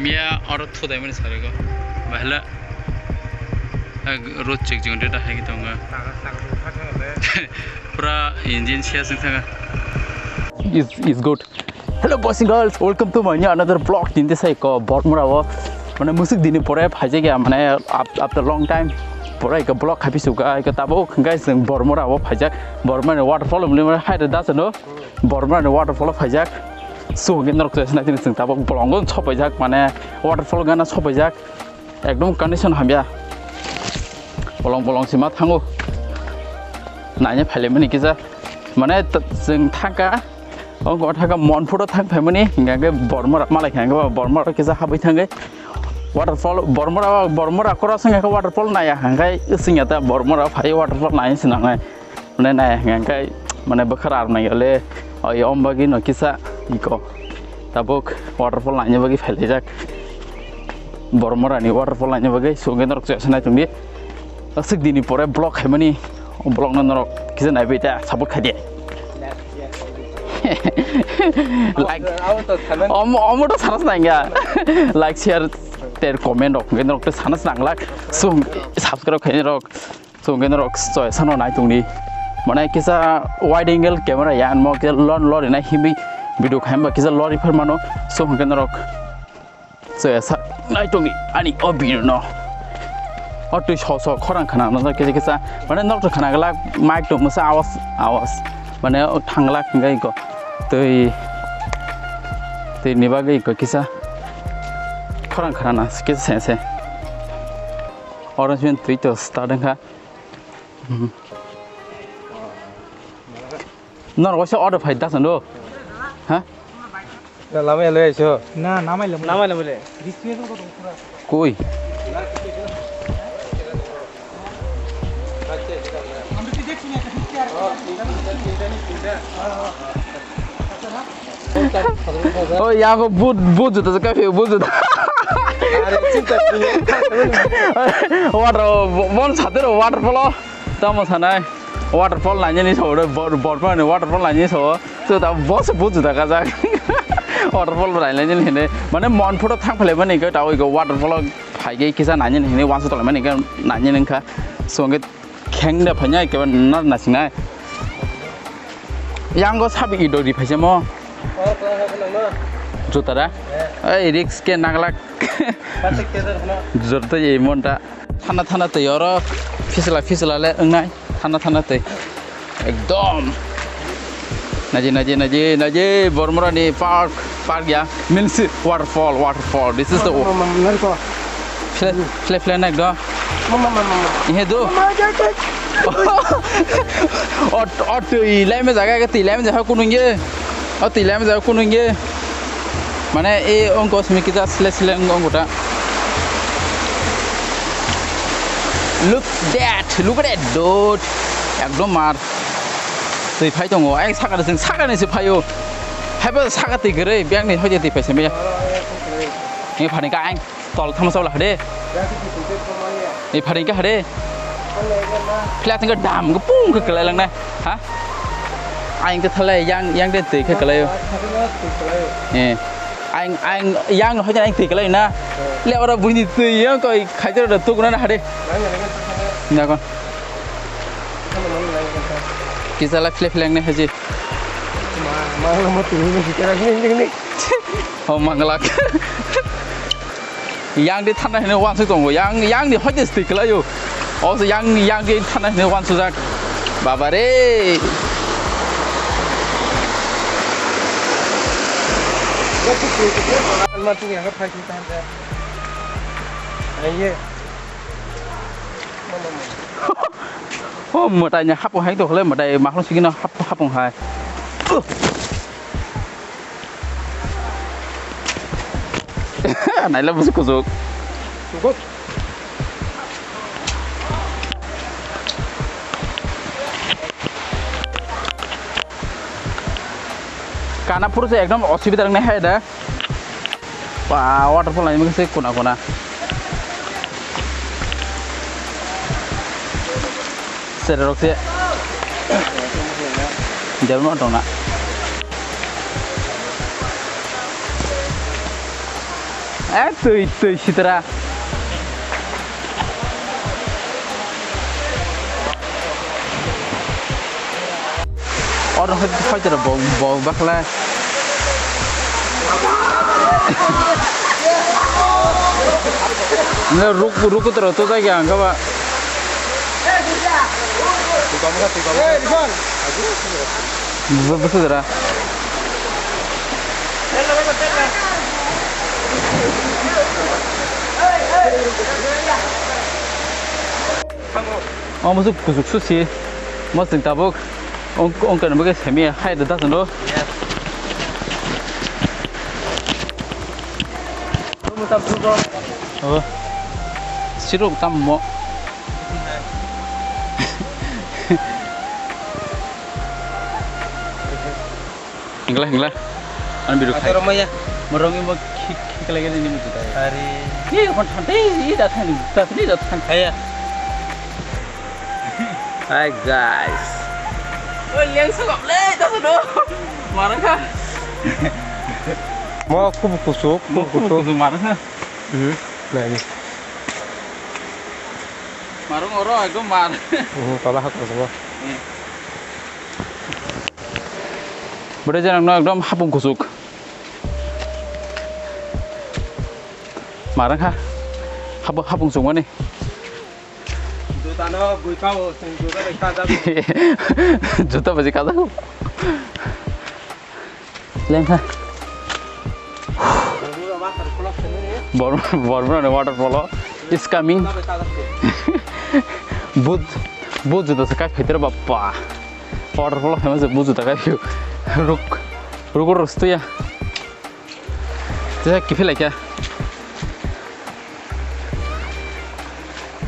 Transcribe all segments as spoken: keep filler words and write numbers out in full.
Mia oro thudai mani sari go. Bahla. Road check jeng data hai tonga. Pura engine sia sing thanga. Is is good. Hello boys and girls, welcome to my new another vlog. Tinte sai ko Bormura o. Mane musuk dini pore phaijak ya, mane af- after long time pore ko vlog khapi suka ko tabo guys, jeng Bormura o phaijak. Bormura ni waterfall muli mane hai da sano. Bormura ni waterfall o phaijak. So hingke norok chwng sinai tini chwng tabok bolongo sopaijak, mane waterfall gana sopaijak. Ekdom condition hamya. Bolong bolong sima thango. Naina phaile mani kisa. Mane t- chwng thangka. O go thangka Monphuto thang phaimani hingke Bormura malai kha hingke Bormura kisa habai thangke. Waterfall Bormura Bormura kora sing waterfall naya hingke sing ta Bormura phai waterfall nai sinangai. Mane nai hwnka khe mane bwkhara rwnai yole oi om bagwi no kisa iko tabuk waterfall naina bagwi phailaijak. Bormorani waterfall naina bagwi sugwi norok chwsa nai tongdi. Aswk dini pore vlog khaimani, o vlog no norok kisa naibai ta support khaidi. Like omo omo to sana sna hwnka. Like share ter comment rok hwnka norok to sana sna nglak. Sung subscribe khaini rok. So hwnkhe norok choi sano nai tongdi. Mane kisa wide angle camera ya, mo kisa lon lori nai himwi video khaimba kisa lori phar mano. So hwnkhe norok choi sa nai tongdi ani o video no. O twi so so khorang khana no kisa kisa. Mane norok khana glak mic to masa awas awas. Mane o thanglak hwnkhe iko twi twi ni bagwi iko kisa khorang khana na kisa se se. Orange man twi to start wngkha. Norok waisa order phai da sando. Ha? Na lama ya lo ya iso. Na namai lamai. Namai lamai le. Koi. Oh, ya bo but but juta ka phi but juta. Water bon satir water polo. Tamo sanai waterfall nainani so, bor-, borpani waterfall nainani so, so ta boss buju da kajak. Waterfall nainani hine, mane Monphuto thang phale mani ke tawi go waterfall phai ge kisa nainani hine wansu tole mani ke nainani kha. So nge kheng de phanya ke na na sinai. Yang go sabi i dori phaise mo. Jutara. Ei risk ke naglak. Jurta ye monta. Thana thana twi oro phisla phisla le wngnai thana thana twi ekdom naji naji naji naji Bormorani park park ya means waterfall waterfall this is the fle fle fle na ekdom ihe do ot ot twi lai me jaga twi lai me jaga kunung ye ot twi lai me jaga kunung ye. Mane e ongko simi kisa sle sle ongko ongko ta. Look that, look at that, dude. Ekdom mar. Twi phai tongo. Ai saka de saka ni se phaio. Haibo saka twi gre, biyang ni hoje twi phai se me. Ni phani ka ang tol thama sabla hade. Ni phani ka hade. Flat ka dam ko pung ka kelai lang na. Ha? Ang ka thalai yang yang de twi ka kelai. Eh. Ang ang yang no hoja ang twi kalai na. Le ora buini twi yang koi khajar da tu na hade. Na kon. Kisa la fle fle ne haji. Ma ma ma tu ni kira ni ni. Oh mangalak. Yang di thana hene wansuk tongo. Yang yang di hoje twi kalai yo. O se yang yang di thana hene wansuk jak. Baba re. Oh, mwtai ni hapung hai to khle mwtai makhno sigino hap hapung hai. Naila busu kujuk. Kana puro se ekdom osubida nang nai hai da. Ba waterfall nai mungse kuna kuna. Sere rok se. Jabon ma tong na. Eh, twi, twi, sitra. Oro hoi, hoi tara bo, bo, bakla. Ne ruk, ruk tara to jai ga, ga ba. Bu, bu, sitra. Omo se kusuk su si. Mo chwng tabuk ong, ong khe nang bagwi simi hai da dasan do. Oh. Sirok tam mo. Hingla, hingla. Ani biru khai. Atoro maya. Morong imo khik, khik lagi ni mutu tai. Hari. Ni kon thante, ni da thani, da ni da thani. Haya. Hi guys. Oi, leng sugap le, da sudo. Marang kha. Mo kubu kusuk, kubu kusuk. Kubu kusuk marang kha. Hmm. Nai. Marang oro ekdom mar. Hmm, tola hak kusuk. Hmm. Bwrwi janang no ekdom hapung kusuk. Marang kha. Hapung, hapung sungmani. Juta no bui pao, sung juta bai kajago. Juta bai kajago. Lengkha. Bor-, Bormani waterfall is coming. But, but juta se kai phaitera bappa. Waterfall khaima se but juta kai ruk, ruk rok stuya. Tisa kiphilai kha.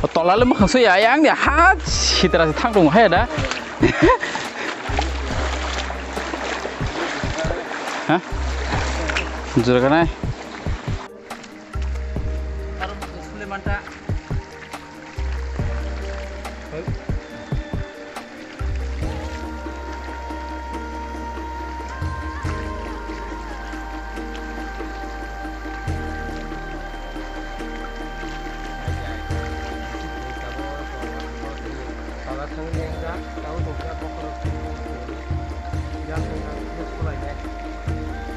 O tola le mwkhang sui ya, yang ni ha sitra se thang tong hai da. Ha? Jura kanai.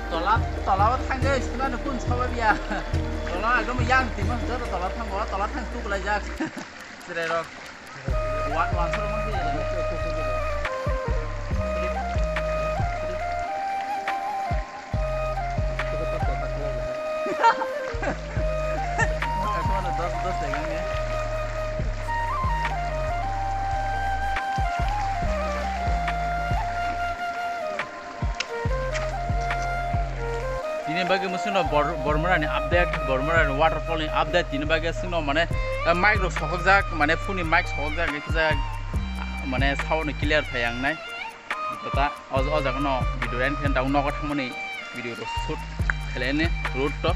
Tola, tola o thangwi sima no kun soba biya. Tola ekdom yang timo joto tola thango, tola thang tuklaijak. Chwrairok. Wa-, wansuk rok mangsi. Dos, dos legang ya. Tini bagwi mwswkno Bor-, Bormorani update, Bormorani waterfall ni update tini bagwi swkno mane, eh, mic rok sohokjak, mane phone ni mic sohokjak, kisa, ah, mane sound no clear phai ang nai. Kota o, o jaga no video end khe daw nogo thangmani video rok shoot khlaini road to.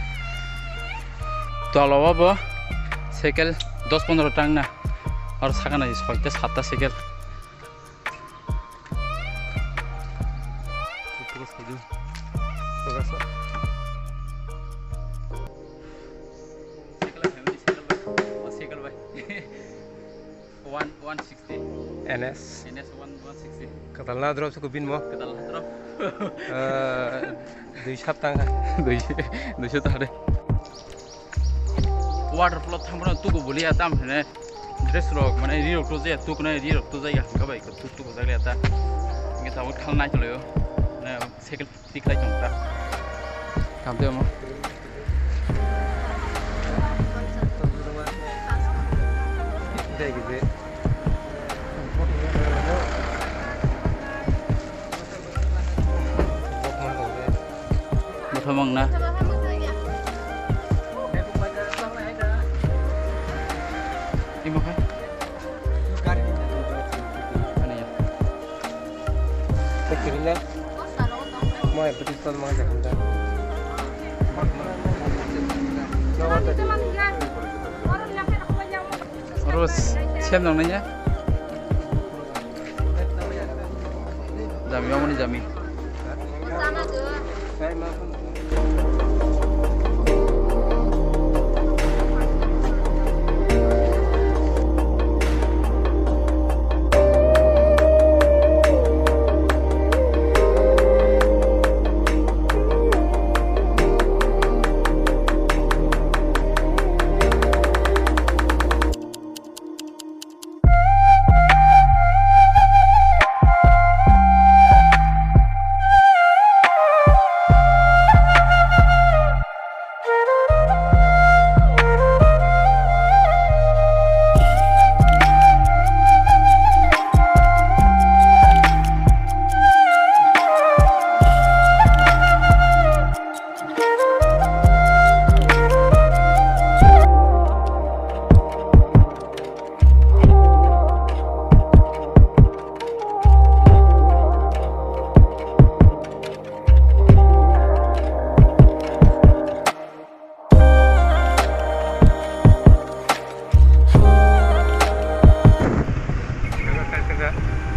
Tolo o bo cycle dos pondro tang na. Aro sakana soita satta cycle. Cycle bai, cycle bai. O cycle bai. One, one sixty. N S. N S one, one sixty. Kadal na drop suku bin mo? Kadal na drop. Eh, dui sap tang. Dui, dui sap tang de. Waterfall thangmano tuku bulia tam hene. Dress rok mane ri rok tujaya tuknai ri rok tujaya hingka bai ko tuk tuk jaglia ta. Nge ta wot khal nai tolo. Ne cycle tiklai tong ta. Kam te mo. Dai gide. Bokmang tong de. Bwtha mangna. Imo khai. Ani ya. Sekirine. Mo episode mo jaga. Oro sem nang nanya. Jami, omo ni jami.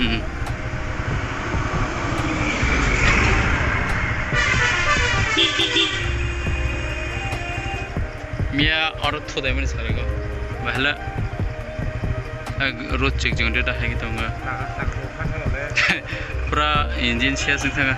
Hmm. Miya oro thudaimani sariko. Bahla. Road check jeng data hai kitonga. Pura engine sia sing sanga.